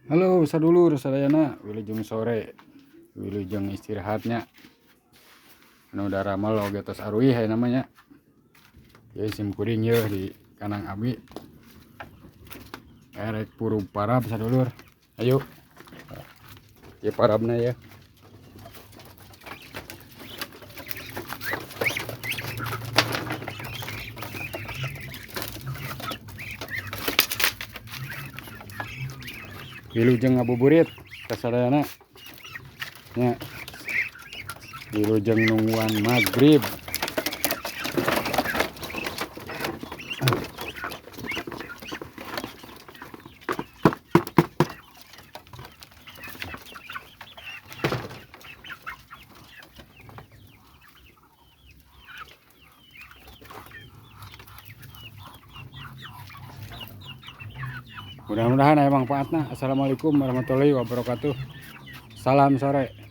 Halo sadulur sadayana, wilujeng sore, wilujeng istirahatnya. Anu daramel oge tos aruih aya namanya. Ieu sim kuring yeuh di kandang abi. Erek purub parab sadulur. Ayo. Ieu parabna ya. Wilujeng ngabuburit kasadayana nya. Wilujeng nungguan maghrib. Mudah-mudahan aya manfaatna. Assalamualaikum warahmatullahi wabarakatuh. Salam sore.